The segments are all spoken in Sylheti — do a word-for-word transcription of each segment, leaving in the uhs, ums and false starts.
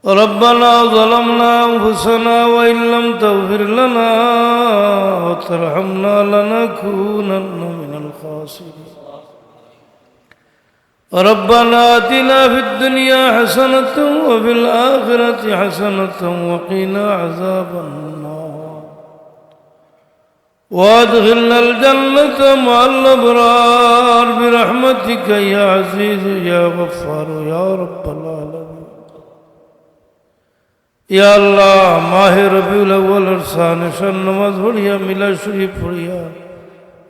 ربنا ظلمنا أنفسنا وإن لم تغفر لنا وترحمنا لنكونن من الخاسرين. ربنا آتنا في الدنيا حسنة وفي الآخرة حسنة وقنا عذاب النار. وأدخلنا الجنة مع الأبرار برحمتك يا عزيز يا غفار يا رب العالمين. ইয়া আল্লাহ, মাহে রবিউল আউয়ালর শানে শান নামাজ পড়িয়া, মিলাদ শরীফ পড়িয়া,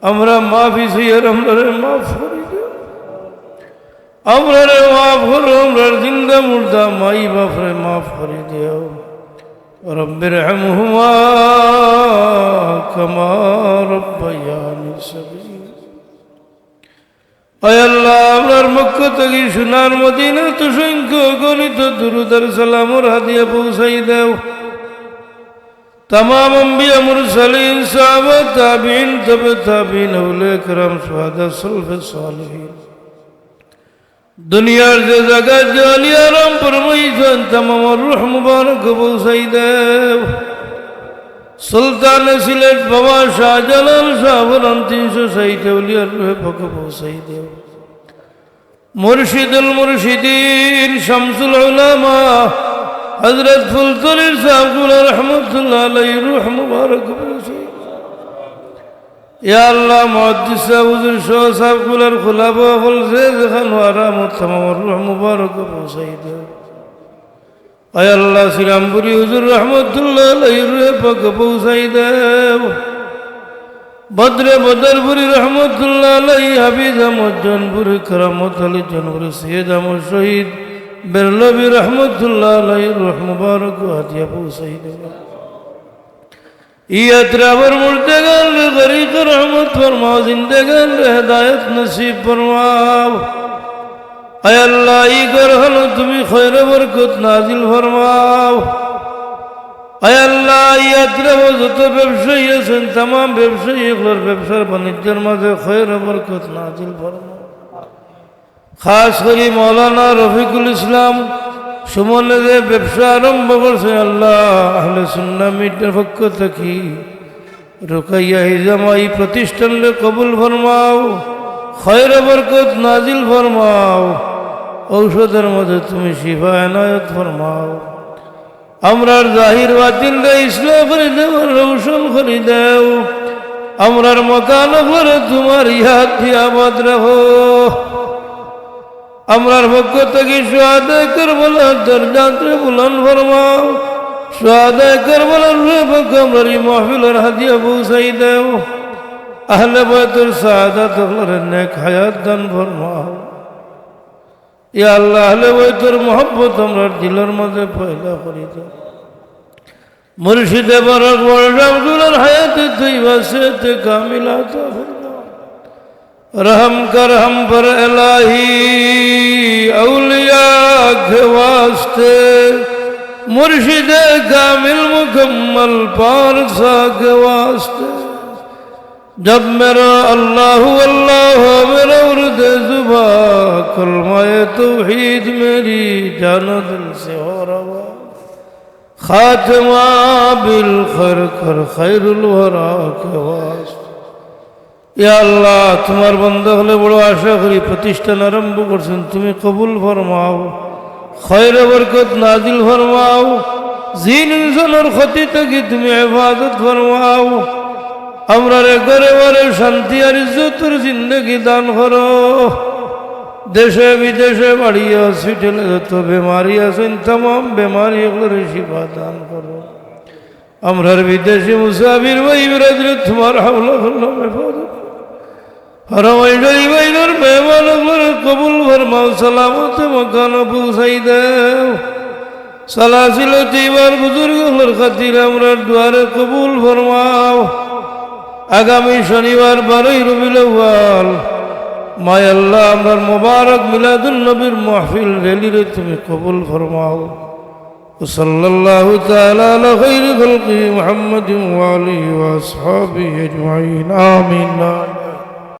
আমরা মাফি চাইয়ার, আমরারে মাফ করি দেও। আমরারে মাফ করো, আমরার জিন্দা মুর্দা মাই বাফরে মাফ করি দেও। رب ارحمهما كما ربياني صغيرا. আয় আল্লাহ, আমরার পক্ষ থাকি সোনার মদিনাত অসংখ্য অগণিত দুরূদ আর সালামর হাদিয়া পৌঁছাই দেও। তামাম আম্বিয়া, মুরসালিন, সাহাবা, তাবিঈন, তবে তাবিঈন, আউলিয়া কেরাম, শুহাদা, সলফে সালেহিন, দুনিয়ার যে জাগাত যে আলিয়া আরাম ফরমাইছইন, তামামর রুহ মুবারক পৌঁছাই দেও। সুলতানে সিলেট বাবা শাহজালাল শাহ ফরহান তিনশো ষাইট আউলিয়ার রুহে পাকে পৌঁছাই দেও। মুর্শিদুল মুর্শিদিন শামসুল উলামা হযরত ফুলতলির ছাহেব কিবলা রহমতুল্লাহ আলাইহির রুহ মুবারক পৌঁছাই দেও। ইয়া আল্লাহ, মুহাদ্দিস ছাহেব হুজুর সহ ছাহেব কিবলার খুলাফা অকল যে যেখানো আরামো তামামর রুহ মুবারক পৌঁছাই দেও। আয় আল্লাহ, শ্রীরামপুরী হুজুর রহমতুল্লাহ আলাইহির রুহে পাকে পৌঁছাই দেও। বদরে বদরপুরী রহমতুল্লাহ আলাইহি, হাফিজ আহমদ জৌনপুরী, কেরামত আলী জৌনপুরী, সৈয়দ আহমদ শহীদ বেরলভী রহমতুল্লাহ আলাইহির রুহ মুবারক হাদিয়া পৌঁছাই দেও। ই আতরাফর মুর্দেগানরে গরিকে রহমত ফরমাও, জিন্দেগানরে হেদায়েত নসিব ফরমাও। আয় আল্লাহ, ই ঘরখানো তুমি খয়র বরকত নাজিল ফরমাও। আয় আল্লাহ, ই আতরাফো যত ব্যবসায়ী আছইন, তামাম ব্যবসায়ী অকলর ব্যবসার বাণিজ্যর মাঝে খয়র বরকত নাজিল ফরমাও। খাস করি মাওলানা রফিকুল ইসলাম সুমনে যে ব্যবসা আরম্ভ করছইন, আল্লাহ, আহলে সুন্নাহ মিডিয়ার পক্ষ থাকি রুকাইয়া হিজামা ই প্রতিষ্ঠানরে কবুল ফরমাও, খয়র বরকত নাজিল ফরমাও, ঔষধর মাঝে তুমি শিফা এনায়েত ফরমাও। আমরার জাহির বাতিনরে ইসলাহ করি দেও, রওশন করি দেও। আমরার মকান অকলরে তুমার ইয়াদ দিয়া আবাদ রাখো। আমরার পক্ষ থাকি শুহাদায়ে কারবালার দরজাতরে বুলন্দ ফরমাও। শুহাদায়ে কারবালার রুহে পাকে আমরার ই মাহফিলর হাদিয়া পৌঁছাই দেও। আহলে বায়তর সাদাত অকলরে নেক হায়াত দান ফরমাও। ইয়া আল্লাহ, আহলে বায়তর মহব্বত আমরার দিলর মাঝে পয়দা করি দেও। মুর্শিদে পারক বড় শাহ কিবলার হায়াতে তৈয়বা, সিহতে কামিলা আতা ফরমাও। رحم کر ہم پر الٰہی، اولیاء کے واسطے، مرشد کامل مکمل پارسا کے واسطے۔ جب میرا اللہ اللہ ہو، میرا ورد زباں کلمہ توحید میری جان و دل سے ہو روا۔ خاتمہ بالخیر کر خیر الورا کے واسطے۔ ইয়া আল্লাহ, তুমার বান্দা অকলে বড় আশা করি প্রতিষ্ঠান আরম্ভ করছইন, তুমি কবুল ফরমাও, খয়র বরকত নাজিল ফরমাও, জিন ইনসানর ক্ষতি থাকি তুমি হেফাজত ফরমাও, আমরারে ঘরে বারে শান্তি আর ইজ্জতর জিন্দেগি দান করো। দেশে বিদেশে বাড়িয়ে হসপিটালে যত বেমারি আছইন, তামাম বেমারি অকলরে শিফা দান করো। আমরার বিদেশি মুসাফির ভাই বিরাদরে তুমার হাওলা করলাম হেফাজত। হারামাই শরীফ আইনর মেহমান অকলরে কবুল ফরমাও, সালামতে মকানো পৌঁছাই দেও। সালাসিল তিবার বুজুর্গ অকলর খাতিরে আমরার দোয়ারে কবুল ফরমাও। আগামী শনিবার বারোই রবিউল আউয়াল, মায় আল্লাহ, আমরার মোবারক মিলাদুন নবীর মাহফিল র‍্যালিরে তুমি কবুল ফরমাও। وصلى الله تعالى على خير خلقه محمد وآله وأصحابه أجمعين. آمين.